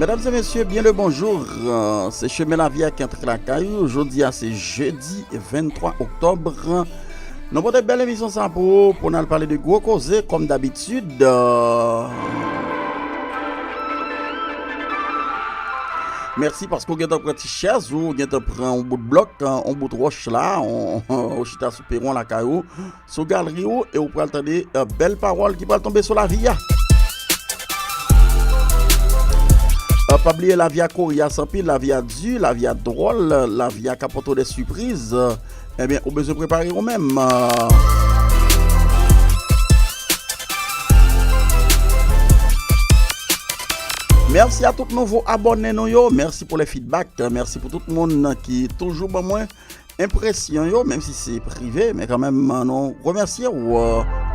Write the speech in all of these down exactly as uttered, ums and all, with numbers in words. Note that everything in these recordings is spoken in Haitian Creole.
Medam e mesye, byen le bonjou. Euh, se Chemen Lavi a ki antre lakay ou. Jodi a se jedi venntwa oktòb. Nou pote bèl emisyon sa pou ou, pou n al pale de gwo koze, kòm dabitid. Euh, mèsi paske w gentan pran ti chèz ou, w gentan pran yon bout blòk, yon bout wòch la, ou, ou chita sou pewon lakay ou, sou galri ou, e ou pral tande, euh, bèl pawòl ki pral tonbe sou lavi a. Euh, pa bliye lavi a koryas anpil, lavi a di, lavi a dwòl, lavi a ka pote w de sipriz. Ebyen, ou bezwen prepare ou menm. Mèsi a tout nouvo abòne nou yo. Mèsi pou le feedback. Mèsi pou tout moun ki toujou ban mwen enpresyon yo, menm si se prive, men kanmenm, nou remèsye w.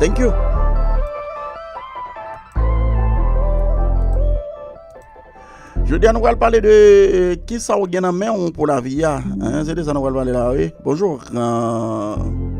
Thank you. Jodi a, nou pral pale de, euh, kisa w gen nan men w pou lavi a. Hein, se de sa nou pral pale la, wi. Bonjou. Euh,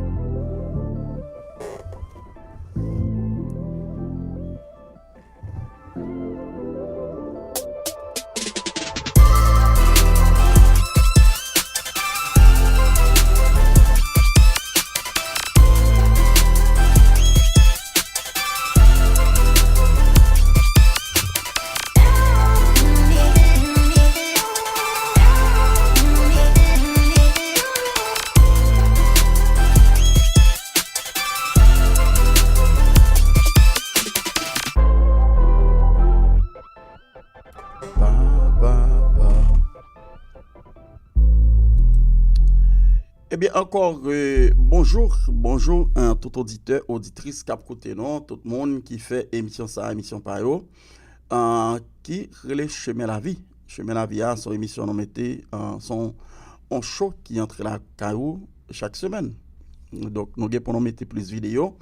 Pa, pa, pa. Ebyen, ankò, euh, bonjou, bonjou, euh, tout oditè, oditris k ap koute nou, tout moun ki fè emisyon sa, emisyon pa yo, euh, ki rele Chemen Lavi. Chemen Lavi a, se yon emisyon nou mete, euh, se yon, yon show ki antre lakay ou chak semèn. Donk, nou gen pou nou mete plis videyo,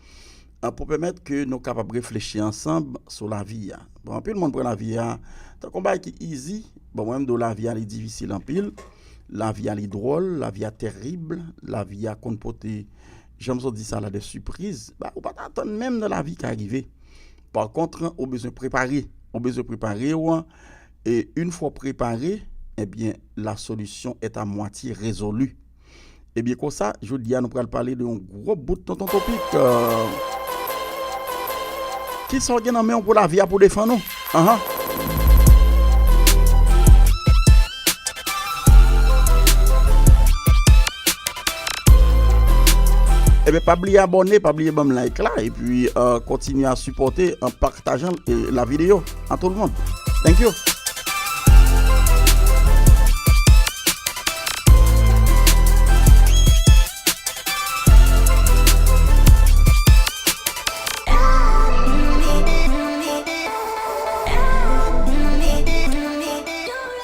euh, pou pèmèt ke nou kapab reflechi ansanm sou lavi a. Bon, anpil moun pran lavi a tankou yon bagay ki easy. Bon, mwen, m di w lavi a, li difisil anpil. Lavi a, li dwòl, lavi a terib, lavi a konn pote, jan m sot di sa la, de sipriz. Ba, ou pa t atann menm nan lavi ka rive. Pa kont, ou bezwen prepare. Ou bezwen prepare w, e une fois préparé, eh bien, la solution est à moitié résolue. Ebyen, konsa, jodi a, nou pral pale de yon gwo bout tonton topik. Euh, kisa w gen nan men w pou lavi a pou defann ou? Ahan. Ebyen, pa bliye abòne, pa bliye ban m like la, epi, euh, kontinye a sipòte an patajan, euh, la videyo. A tout le monde. Thank you.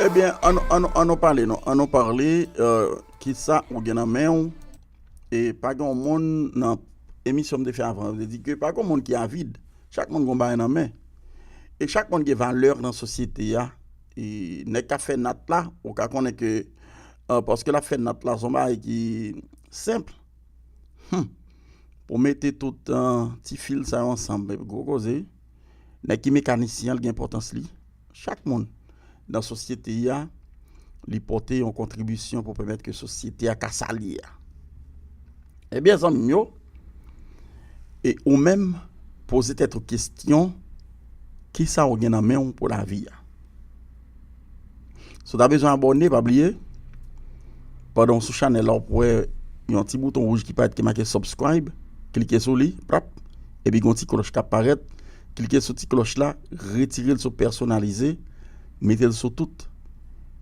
Ebyen, ann, ann, ann nou pale, non. Ann nou pale, euh, kisa ou gen nan men w. E pa gen yon moun nan emisyon m te fè avan, yo te di ke pa gen yon moun ki avid. Chak moun gen yon bagay nan men. E chak moun gen valè nan sosyete a. E nèg k ap fè nat la, ou ka konnen ke, euh, paske l ap fè nat la, se yon bagay ki senp. Hmm. Pou mete tout, euh, ti fil sa yo ansanm, epi gwo koze, nèg ki mekanisyen an, l gen enpòtans li. Chak moun nan sosyete a, li pote yon kontribisyon pou pèmèt ke sosyete a ka sa l ye a. Ebyen, zanmi m yo, e ou menm, poze tèt ou kesyon, kisa w gen nan men w pou lavi a? Si w ta bezwen abòne, pa bliye, pandan w sou chanèl la, w ap wè yon ti bouton wouj ki parèt ki make subscribe, klike sou li, prap, epi gen yon ti klòch k ap parèt, klike sou ti klòch la, retire l sou pèsonalize, mete l sou tout.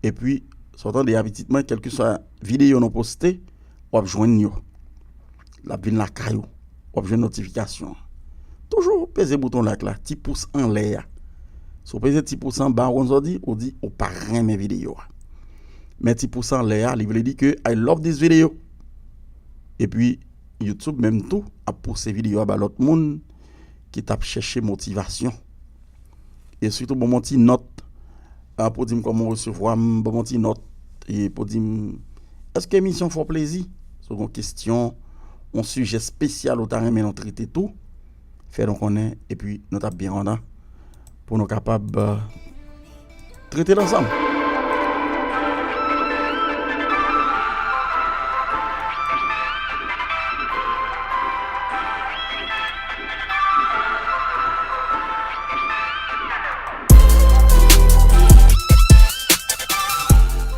Epi, sa w tande a pitit mwen, kèlkeswa videyo nou poste, w ap jwenn yo. L ap vin lakay ou. W ap jwenn notifikasyon an. Toujou peze bouton like la, ti pous anlè a. Si w peze ti pous anba, ou konn sa w di, ou di ou pa renmen videyo a. Men ti pous anlè a, li vle di ke I love this video. Epi, YouTube menm tou ap pouse videyo a ba lòt moun ki t ap chèche motivasyon. E sitou ban m yon ti nòt, a, pou di m kòman w resevwa m, ban m yon ti nòt, e pou di m, èske emisyon fè w plezi? Si w gen yon kesyon, yon sijè espesyal ou ta renmen nou trete tou, fè nou konnen, epi nou t ap byen kontan pou nou kapab, a, trete l ansanm.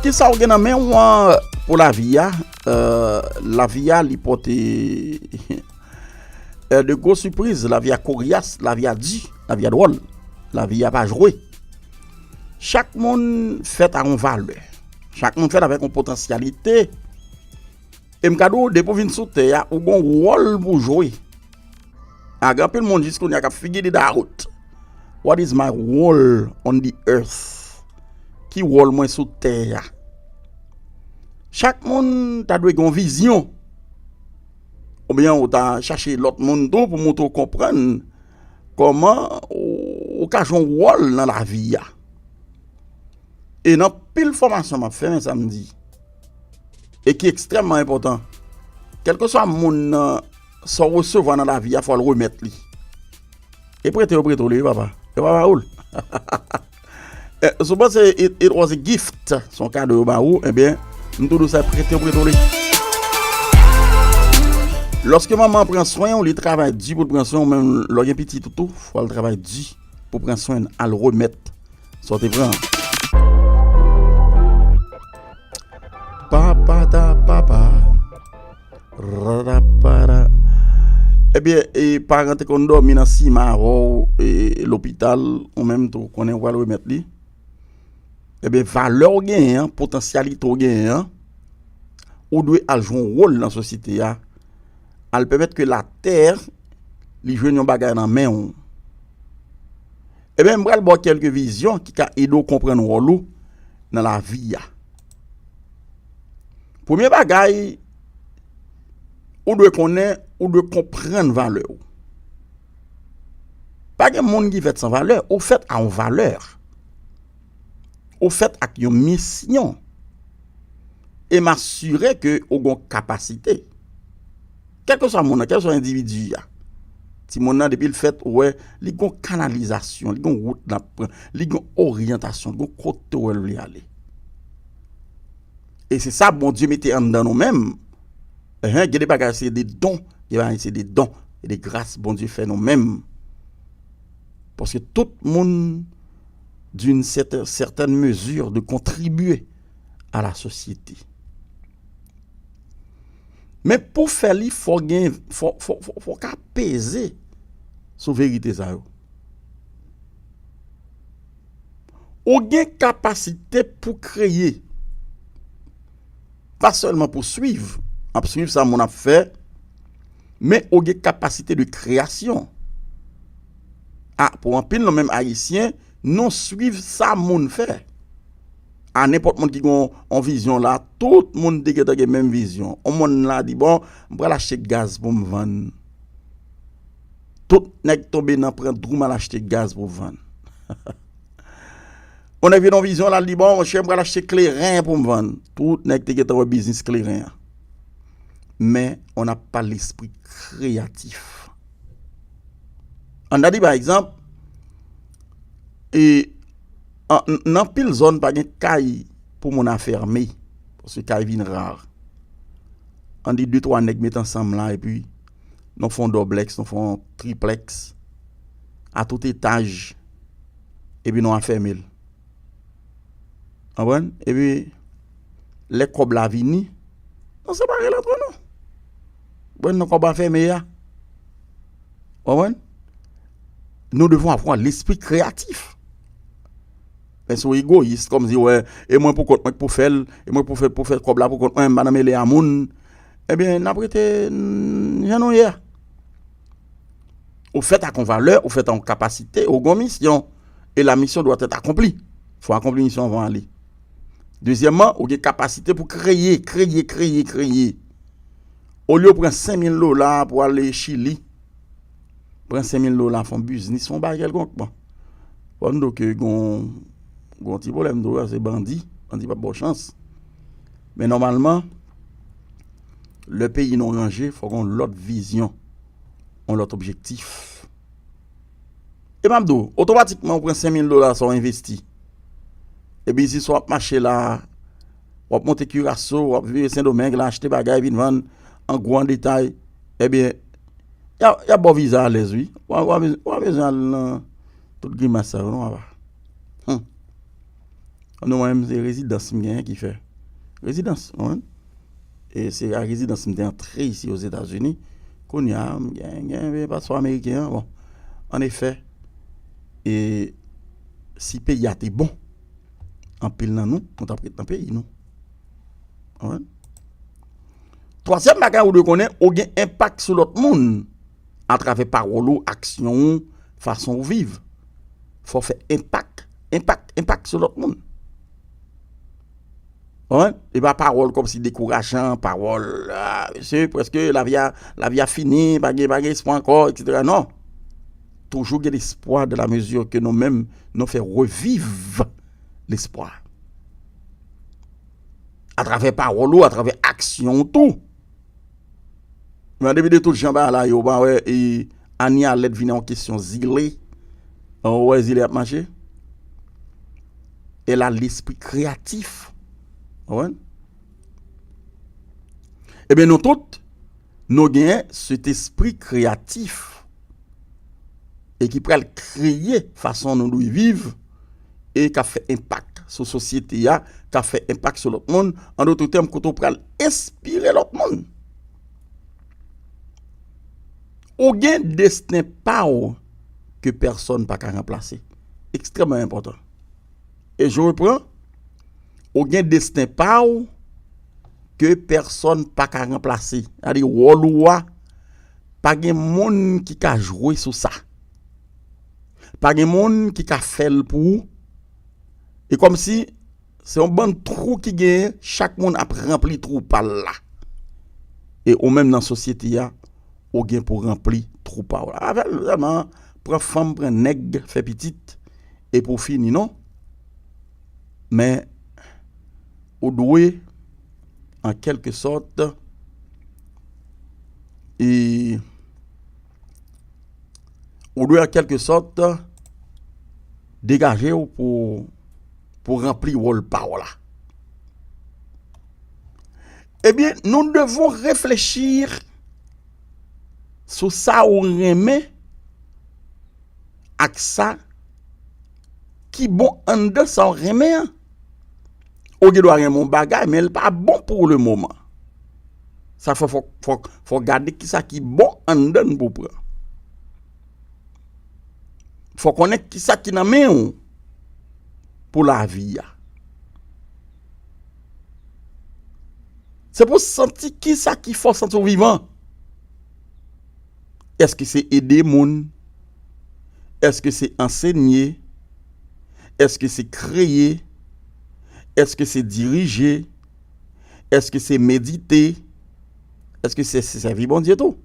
Kisa w gen nan men w an pou lavi a? Euh, lavi a, li pote, euh, de gwo sipriz. Lavi a koryas, lavi a di, lavi a dwòl, lavi a pa jwe. Chak moun fèt a yon valè. Chak moun fèt avèk yon potansyalite. E m ka di w, depi w vin sou tè a, ou gen yon wòl pou w jwe. A, gen anpil moun jis kounye a k ap figure it out. What is my role on the earth? Ki wòl mwen sou tè a? Chak moun ta dwe gen yon vizyon. Oubyen ou ta chache lòt moun tou pou montre w konprann kòman ou, ou ka jwe yon wòl nan lavi a. E nan pil fòmasyon m ap fè, men sa m di, e ki ekstrèmman enpòtan, kèlkeswa moun nan, sa w resevwa nan lavi a, fò l remèt li. E prete yo prete w li, wi, papa. Yo pa ba ou l. Eh, si w panse it, it was a gift, se yon kado yo ba ou, ebyen, m tou di w sa, prete yo prete w li. Lòske manman an pran swen w, li travay di pou l pran swen w, menm lè w gen pitit ou tou, fò l travay di pou pran swen l, al remèt sa w te pran. Papa ta papa. Rapara. Ebyen, e, paran te konn dòmi nan sima avè w, e, lopital, ou menm tou, konnen w pral remèt li. Ebyen, valè w genyen an, potansyalite w genyen an, ou dwe al jwe yon wòl nan sosyete a, al pèmèt ke latè, li jwenn yon bagay nan men w. Ebyen, m pral ba w kèlke vizyon ki ka ede w konprann wòl ou nan lavi a. Premye bagay, ou dwe konnen, ou dwe konprann valè w. Pa gen moun ki fèt san valè, ou fèt a yon valè. Ou fèt ak yon misyon. E m asire ke ou gen yon kapasite. Kèlkeswa moun nan, kèlkeswa endividi a. Timoun nan, depi l fèt, ou wè, li gen yon kanalizasyon, li gen yon wout l ap pran, li gen yon oryantasyon, li gen yon kote w wè l vle ale. E se sa Bondye mete anndan nou menm. Enhen, gen de bagay se de don, gen bagay se de don, e de gras Bondye fè nou menm. Paske tout moun, d'une certaine, certaine mesure, de contribuer à la société. Men pou fè li, fò gen, fò, fò, fò, fò ka peze sou verite sa yo. Ou gen kapasite pou kreye. Pa sèlman pou swiv, ap swiv sa moun ap fè, men ou gen kapasite de kreyasyon. A, pou anpil nou menm Ayisyen, nou swiv sa moun fè. A, nenpòt moun ki gen yon, yon vizyon la, tout moun te gentan gen menm vizyon. Yon moun la di, "Bon, m pral achte gaz pou m vann." Tout nèg tonbe nan pran dwou m al achte gaz pou vann. On nèg vin yon vizyon la, l di, "Bon, monchè, m pral achte kleren pou m vann." Tout nèg te gentan wè biznis kleren an. Men, on n'a pas l'esprit créatif. Ann di, pa egzanp, e, an, n-, nan pil zòn, pa gen kay pou moun afème, paske kay vin ra. Ann di, de, twa nèg met ansanm la, epi nou fè yon dòblèks, nou fè yon triplèks, a tout etaj, epi nou afème l. Konprann? Epi, lè kòb la vini, nou separe l antre nou. Konprann? Nan kòb afème a. Konprann? Nous devons avoir l'esprit créatif. Men si w egoyis, kòmsi, wè, e mwen pou kont mwen k pou fè l, e mwen pou fè, pou fè kòb la pou kont mwen, m pa nan mele a moun, ebyen, n ap rete, mm, jan nou ye a. Ou fèt ak yon valè, ou fèt ak yon kapasite, ou gen yon misyon. Et la mission doit être accomplie. Fò akonpli misyon anvan ale. Dezyèmman, ou gen kapasite pou kreye, kreye, kreye, kreye. Olye w pran senk mil dola pou ale Chili, pran senk mil dola, fè yon biznis, fè yon bagay kèlkonk. Bon, fò m di w ke gon, gon ti pwoblèm tou, se bandi. Bandi p ap ba w chans. Men nòmalman, lè peyi nou ranje, fò gen yon lòt vizyon, yon lòt objektif. E m ap di w, otomatikman, ou pran senk mil dola sa w envesti. Epi si w ap mache la, w ap monte Kiraso, w ap vire Sendomeng la, achte bagay, vin vann an gwo, an detay, ebyen, y a, y a ba w viza alèz, wi. W a, w a bezwen, w a bezwen al nan tout grimas sa yo, non, papa. Hum. Nou, mwen menm, se rezidans m genyen ki fè. Rezidans, w konprann? E se a rezidans m te antre isi Ozetazini. Kounye a, m gen, gen, gen paspò ameriken an. Bon, annefè, e si peyi a te bon, anpil nan nou, nou t ap ret nan peyi nou. Alright? Twazyèm bagay ou dwe konnen, ou gen enpak sou lòt moun atravè pawòl ou, aksyon ou, fason ou viv. Fò w fè enpak, enpak, enpak sou lòt moun. Alright? E pa pawòl kòmsi dekourajan, pawòl, ah, mesye, prèske lavi a, lavi a fini, pa gen, pa gen espwa ankò, etsetera. Non. Toujou gen lespwa dans la mesure que nou menm, nou fè reviv lespwa. Atravè pawòl ou, atravè aksyon ou tou. Men depi de tout jan bagay la yo, pa wè, e, Ani a lèt vin yon kesyon zile. Ou wè zile ap mache? Elle a l'esprit créatif. Ou konprann? Ebyen, nou tout, nou gen cet esprit créatif e ki pral kreye fason nou dwe viv e k ap fè enpak sou sosyete a, k ap fè enpak sou lòt moun. An dòt tèm, kote w pral enspire lòt moun. Ou gen desten pa w ke pèsonn pa ka ranplase. Ekstrèmman enpòtan. E je reprends, ou gen desten pa w ke pèsonn pa ka ranplase. Sa di wòl ou a, pa gen moun ki ka jwe sou sa. Pa gen moun ki ka fè l pou ou. E kòmsi se yon bann twou ki genyen, chak moun ap ranpli twou pa l la. E ou menm nan sosyete a, ou gen pou ranpli twou pa w la. Afè l sèlman pran fanm, pran nèg, fè pitit, epi w fini, non. Men, ou dwe, an kèlke sòt, e, ou dwe, an kèlke sòt, degaje w pou, pou ranpli wòl pa w la. Ebyen, nous devons réfléchir sou sa ou renmen ak sa ki bon anndan sa w renmen an. Ou gen dwa renmen yon bagay, men l pa bon pou le moman. Sa fè fò, fò, fò gade kisa ki bon anndan l pou pran. Fò konnen kisa ki nan men w pou lavi a. Se pou w santi kisa ki fè w santi w vivan. Èske se ede moun? Èske se ansenye? Èske se kreye? Èske se dirije? Èske se medite? Èske se, se sèvi Bondye tou?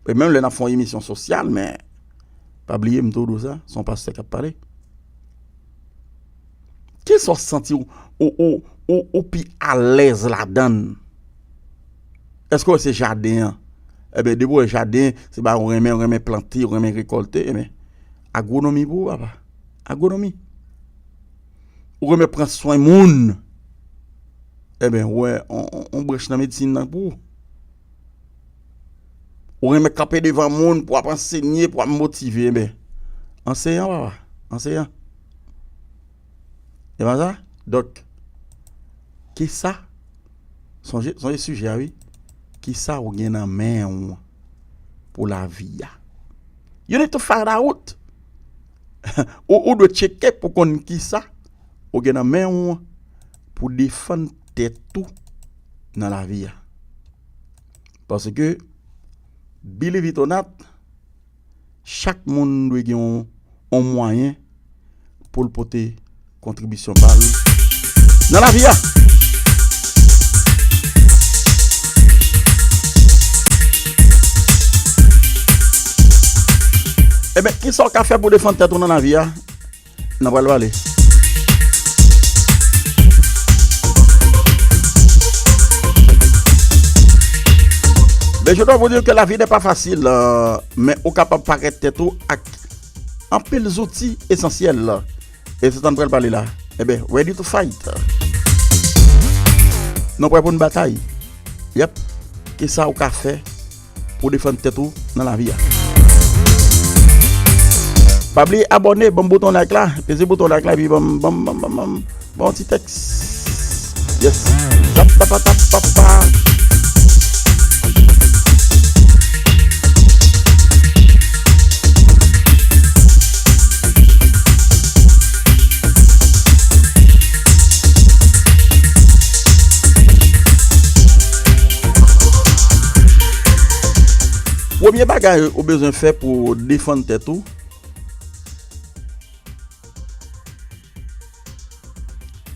E menm lè n ap fè yon emisyon sosyal, men pa bliye m tou di w sa, se yon pastè k ap pale. Kisa w santi w, ou, ou, ou, ou pi alèz ladan l? Èske w se jaden an? Ebyen, depi w wè jaden, se bagay ou renmen, ou renmen plante, ou renmen rekòlte, ebyen, agwonomi pou ou, papa. Agwonomi. Ou renmen pran swen moun. Ebyen, ou wè, on, on, on branch nan medsin nan pou ou. Ou renmen kanpe devan moun pou w ap ansenye, pou w ap motive, ebyen, anseyan, papa, anseyan. E pa sa? Donk, kisa, sonje, sonje sijè a, wi. Kisa ou gen nan men w pou lavi a? You need to find out. Ou, ou dwe tcheke pou konn kisa ou gen nan men w pou defann tèt ou nan lavi a. Paske, believe it or not, chak moun dwe gen yon, yon mwayen pou l pote kontribisyon pa l nan lavi a. Ebyen, kisa w ka fè pou defann tèt ou nan lavi a? N ap pral pale. Ben, je dois vous dire que la vie n'est pas facile, euh, men ou kapab parèt tèt ou ak anpil zouti esansyèl. E se sa n pral pale la. Enben, ready to fight. Nou prè pou n batay. Yep. Kisa ou ka fè pou defann tèt ou nan lavi a? Pa bliye abòne, banm bouton like la, peze bouton like la, epi banm, banm, banm, banm, banm, banm yon ti tèks. Yes. Tap, tap, tap, tap, tap. Premye bagay ou bezwen fè pou defann tèt ou,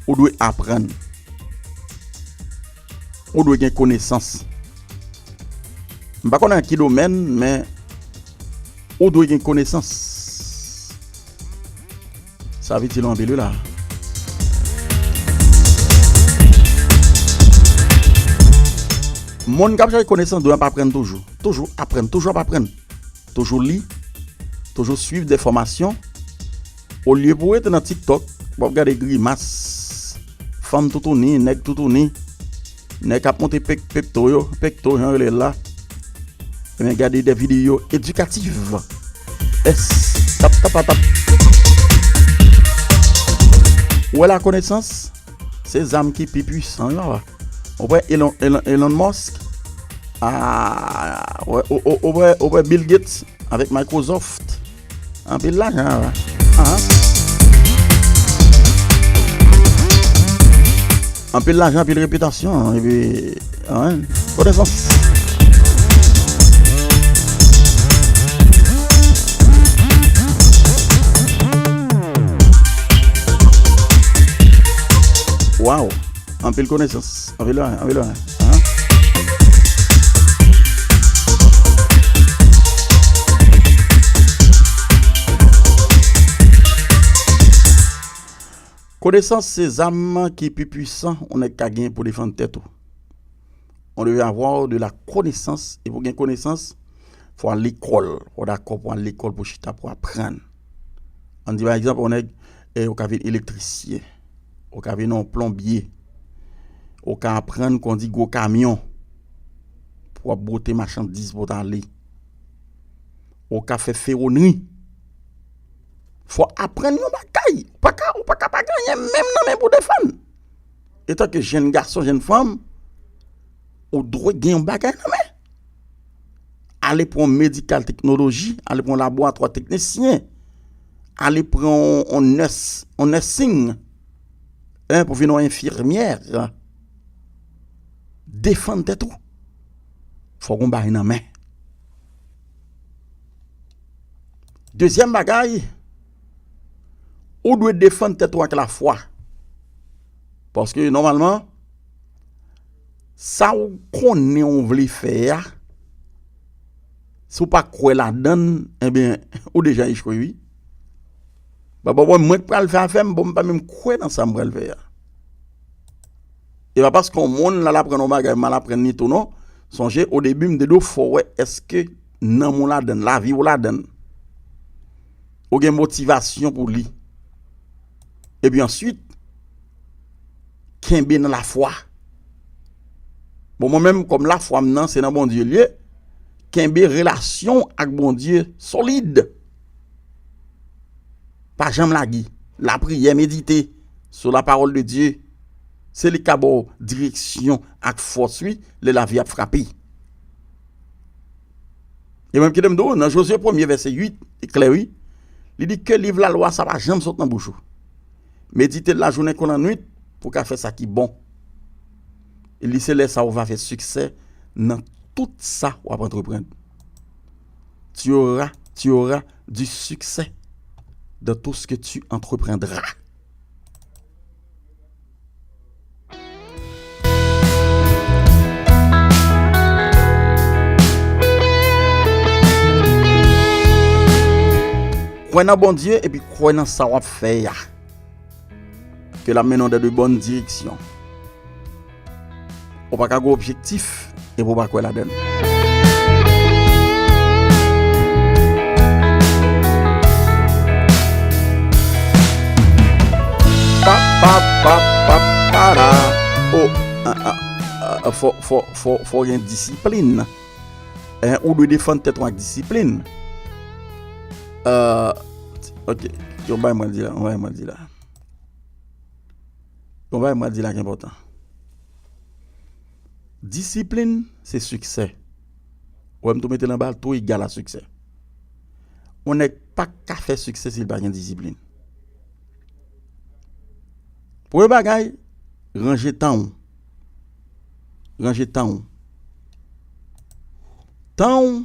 ou dwe aprann. Ou dwe gen konesans. M pa konnen nan ki domèn, men ou dwe gen konesans. Sa itil anpil wi la. Moun k ap chèche konesans dwe ap aprann toujou. Toujou aprann, toujou ap aprann. Toujou li, toujou swiv de fòmasyon. Olye pou w rete nan TikTok, w ap gade grimas, fanm toutouni, nèg toutouni, nèg k ap monte pek, pekto yo, pekto, jan yo rele l la. Ebyen, gade de videyo edikatif. Yes. Tap, tap, tap, tap. Ou wè lakonesans, se zam ki pi pwisan yo, papa. Ou wè Elon, Elon, Elon Musk, ah, ou wè, ou, ou, ou wè, ou wè Bill Gates avèk Microsoft. Anpil lajan, papa. Aha. Anpil lajan, anpil repitasyon, epi, ah, konesans. Wow. Anpil konesans. Anpil bagay, anpil bagay. Aha. Konesans se zam ki pi pwisan yon nèg ka gen pou defann tèt ou. On devait avoir de la connaissance. E pou gen konesans, fò al lekòl. Fò w dakò pou al lekòl pou chita pou aprann. Ann di pa egzanp, yon nèg, eh, ou ka vin elektrisyen. Ou ka vin yon plonbye. Ou ka aprann kondi gwo kamyon pou w ap bwote machandiz pou w t ale. Ou ka fè fewonri. Fò w aprann yon bagay. Ou pa ka, ou pa ka pa gen anyen menm nan men pou w defann. Etanke jèn gason, jèn fanm, ou dwe gen yon bagay nan men. Ale pran yon medikal teknoloji, ale pran yon laboratwa teknisyen, ale pran yon, yon nurse, yon nursing, hein, pou vin yon enfimyè. Defann tèt ou. Fò w gen yon bagay nan men. Dezyèm bagay, ou dwe defann tèt ou ak lafwa. Paske nòmalman, sa ou konnen ou vle fè a, si w pa kwè ladan l, ebyen, ou deja echwe, wi. Bon, bon, bon, mwen k pral fè afè m, bon, m pa menm kwè nan sa m pral fè a. E pa paske yon moun l al aprann yon bagay, m al aprann li tou non. Sonje, o debi, m te di w, fò w wè èske nanm ou ladan l, lavi w ladan l. Ou gen motivasyon pou li. Epi answit, kenbe nan lafwa. Bon, mwen menm, kòm lafwa m nan, se nan Bondye l ye, kenbe relasyon w ak Bondye solid. Pa janm lage. Lapriyè, medite sou la parole de Dieu. Se li k ka ba w direksyon ak fòs, wi, lè lavi ap frape. E menm kite m di w, nan Jozye premye vèsè uit, li klè, wi. Li di ke liv lalwa sa pa janm sot nan bouch ou. Medite l lajounen kon lannwit pou w ka fè sa ki bon. E li se lè sa ou va fè siksè nan tout sa w ap antreprann. Tu auras, tu auras du succès dans tout ce que tu entreprendras. Kwè nan Bondye epi kwè nan sa w ap fè a. Ke l ap mennen w dans de bonnes directions. Ou pa ka gen objektif epi w pa kwè ladan l. Pa, Pap, pap, pap, para. O, a, a, a, fò, fò, fò, fò gen disiplin. Eh, ou dwe defann tèt ou ak disiplin. Eh, ok, yon bagay mwen di la, yon bagay mwen di la. Yon bagay mwen di la ki enpòtan. Disiplin, se siksè. Ou wè m tou mete l anba l, tou egal a siksè. Yon nèg pa ka fè siksè si l pa gen disiplin. Premye bagay, ranje tan w. Ranje tan w. Tan w,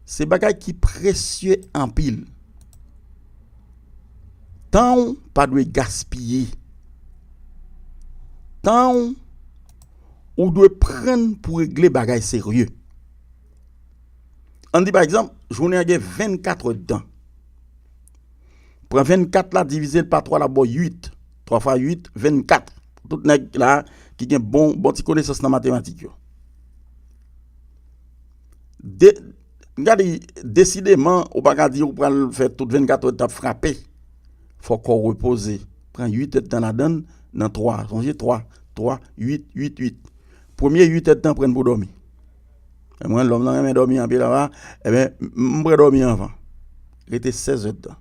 se bagay ki presye anpil. Tan w pa dwe gaspiye. Tan w, ou dwe pran l pou regle bagay serye. Ann di, pa egzanp, jounen an gen vennkat èdtan. Pran vennkat la, divize l pa twa, l ap ba w uit. Twa fwa uit, vennkat. Tout nèg la ki gen bon, bon ti konesans nan matematik yo. De, gade, desideman, ou pa ka di ou pral fè tout vennkat èdtan ap frape. Fò kò w repoze. Pran uit èdtan ladan l, nan twa. Sonje, twa, twa, uit, uit, uit. Premye uit èdtan, pran l pou dòmi. E mwen, lòm nan renmen dòmi anpil, apa, ebyen, m, m pran dòmi anvan. Rete sèz èdtan.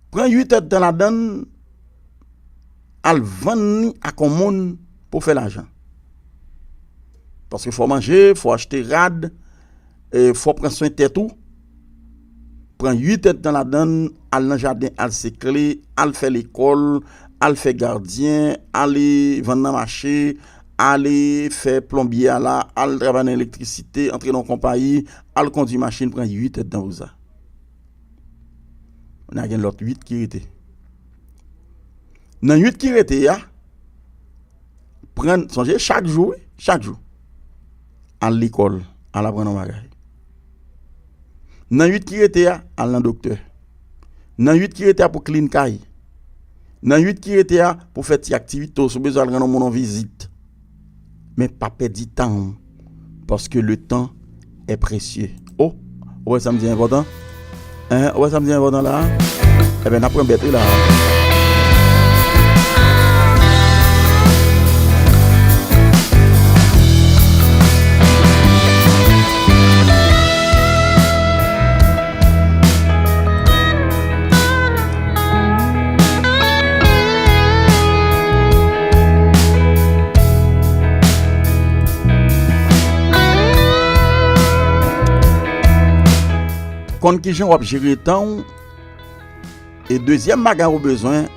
Pran uit èdtan ladan l, al vann li ak yon moun pou fè lajan. Paske fò manje, fò achte rad, e fò pran swen tèt ou. Pran uit èdtan ladan l, al nan jaden, al sekle, al fè lekòl, al fè gadyen, ale vann nan mache, ale fè plonbye a la, al travay nan elektrisite, antre nan yon konpayi, al kondui machin, pran uit èdtan pou sa. Kounye a gen lòt uit ki rete. Nan uit ki rete a, pran, sonje chak jou, wi, chak jou. Al lekòl, al aprann yon bagay. Nan uit ki rete a, al nan doktè. Nan uit ki rete a pou clean kay. Nan uit ki rete a pou fè ti aktivite w, si w bezwen al rann yon moun yon vizit. Men pa pèdi tan w, paske le temps est précieux. O, ou wè sa m di enpòtan? Hein, ou wè sa m di enpòtan la? Ebyen, n ap pran bèt wi la. Konn kijan w ap jere tan w. E dezyèm bagay ou bezwen,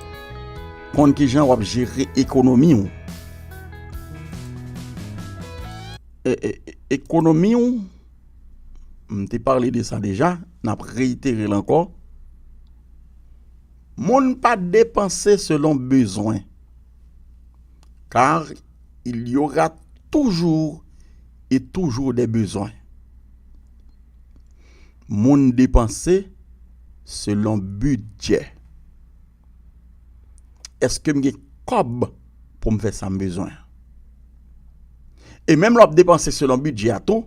konn kijan w ap jere ekonomi w. E, e, e, ekonomi w, m te pale de sa deja, n ap reyitere l ankò. Moun pa depanse selon bezwen, car il y aura toujours et toujours des besoins. Moun depanse selon bidjè. Èske m gen kòb pou m fè sa m bezwen? E menm lè w ap depanse selon bidjè a tou,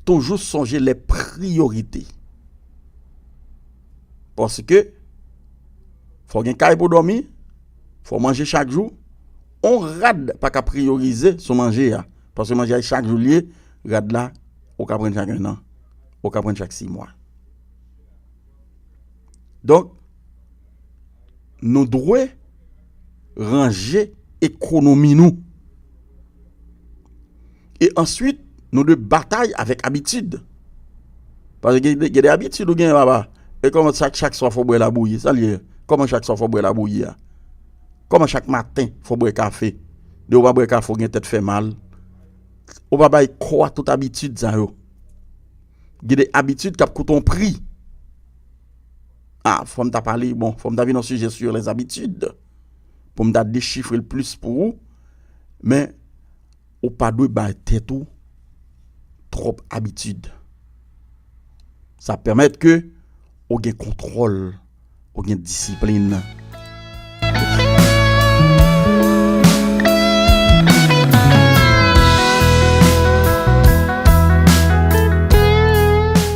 toujou sonje les priorités. Paske fò w gen kay pou w dòmi, fò w manje chak jou. On rad pa ka priyorize sou manje a, paske manje a chak jou l ye, rad la, ou ka pran chak en an, ou ka pran chak sis mwa. Donk, nou dwe ranje ekonomi nou. E answit, nou dwe batay avèk abitid. Paske gen, gen de abitid ou genyen, papa. E kòman chak, chak swa fò w bwè labouyi? Sa l ye? Kòman chak swa fò w bwè labouyi a? Kòman chak maten fò w bwè kafe? Depi w pa bwè kafe, w gen tèt fè mal. Ou pa bay kò a tout abitid sa yo. Gen de abitid k ap koute yon pri. Ah, fò m ta pale, bon, fò m ta vin yon sijè sur les habitudes. Pou m ta dechifre l plis pou ou. Men, ou pa dwe bay tèt ou twòp abitid. Sa pèmèt ke ou gen kontwòl, ou gen disiplin.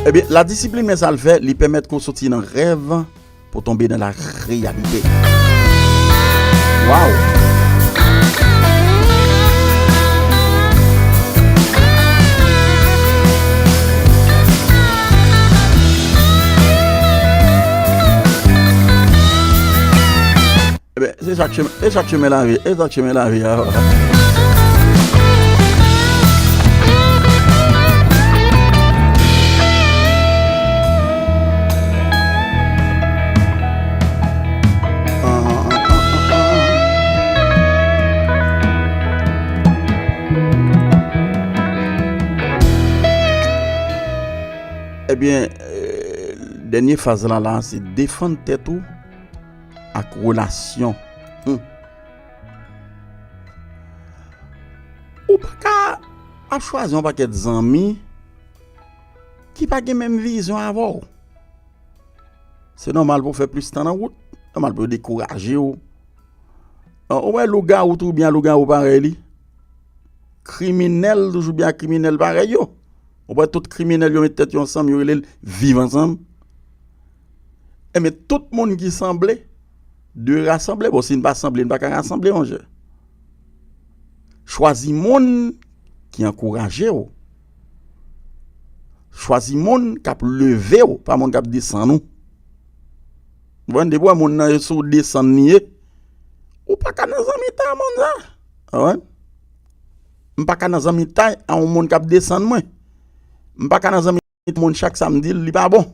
Ebyen, ladisiplin, men sa l fè, li pèmèt ke w soti nan rèv pour tomber dans la réalité. Waouh! Ebyen, se sa k chemen, se sa k chemen lavi, se sa k chemen lavi a. Ebyen, eh, dènye faz la, la, se defann tèt ou ak relasyon. Hmm. Ou pa ka ap chwazi yon pakèt zanmi ki pa gen menm vizyon avè w. Se nòmal pou w fè plis tan nan wout. Nòmal pou yo dekouraje w. An, ou wè lougawou toujou byen lougawou parèy li. Kriminèl toujou byen kriminèl parèy yo. Ou wè tout kriminèl yo met tèt yo ansanm, yo rele l viv ansanm. Enben, tout moun ki sanble dwe rasanble. Bon, si n pa sanble, n pa ka rasanble, monchè. Chwazi moun ki ankouraje w. Chwazi moun k ap leve w, pa moun k ap desann ou. Ou konprann? Depi w wè moun nan, se w desann li ye, ou pa ka nan zanmitay a moun sa. Ou konprann? M pa ka nan zanmitay a yon moun k ap desann mwen. M pa ka nan zanmi moun chak sa m di l, li pa bon.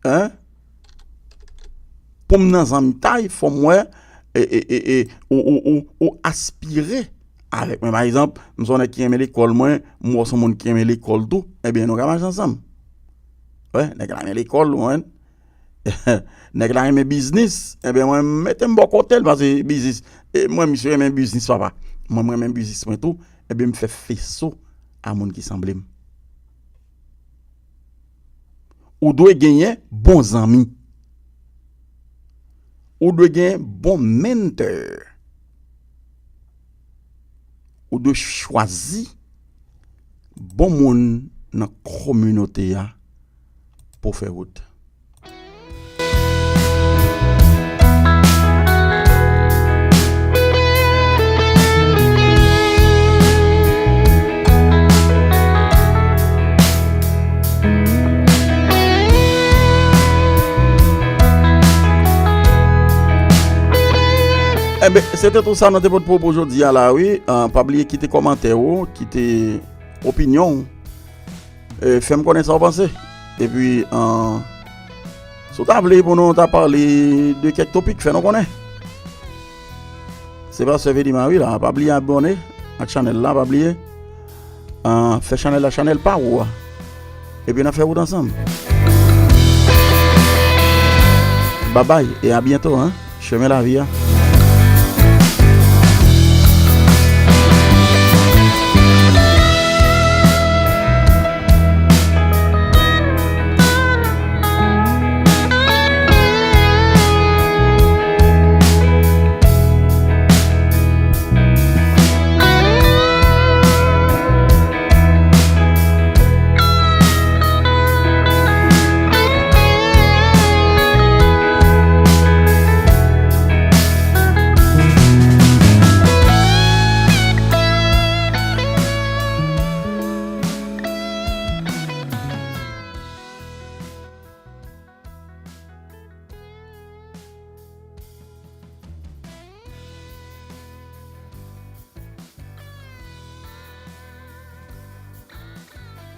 Hein? Pou m nan zanmitay, fò m wè, e, e, e, e, ou, ou, ou, ou aspire avèk mwen. Pa egzanp, m se yon nèg ki renmen lekòl, mwen, m wè w se yon moun ki renmen lekòl tou, ebyen, nou ka mache ansanm. Wè, nèg la renmen lekòl, ou konprann? Nèg la renmen biznis, ebyen, mwen, m mete m bò kote l, paske biznis, e, mwen, misye renmen biznis, papa. Mwen, mwen renmen biznis, mwen tou, ebyen, m fè feso a moun ki sanble m. Ou dwe genyen bon zanmi. Ou dwe genyen bon mentor. Ou dwe chwazi bon moun nan kominote a pou fè wout. Enben, se te tou sa nou te pot pou ou pou jodi a la, wi. Ah, pa bliye kite kòmantè ou, kite opinyon ou. E, fè m konnen sa w panse. Epi, ah, si w ta vle pou nou ta pale de kèk topik, fè nou konnen. Se Pastè Vedi Marie la, pa bliye abòne ak chanèl la, pa bliye. Ah, fè chanèl la chanèl pa ou a. Epi n ap fè wout ansanm. Babay e a byento, hein. Chemen lavi a.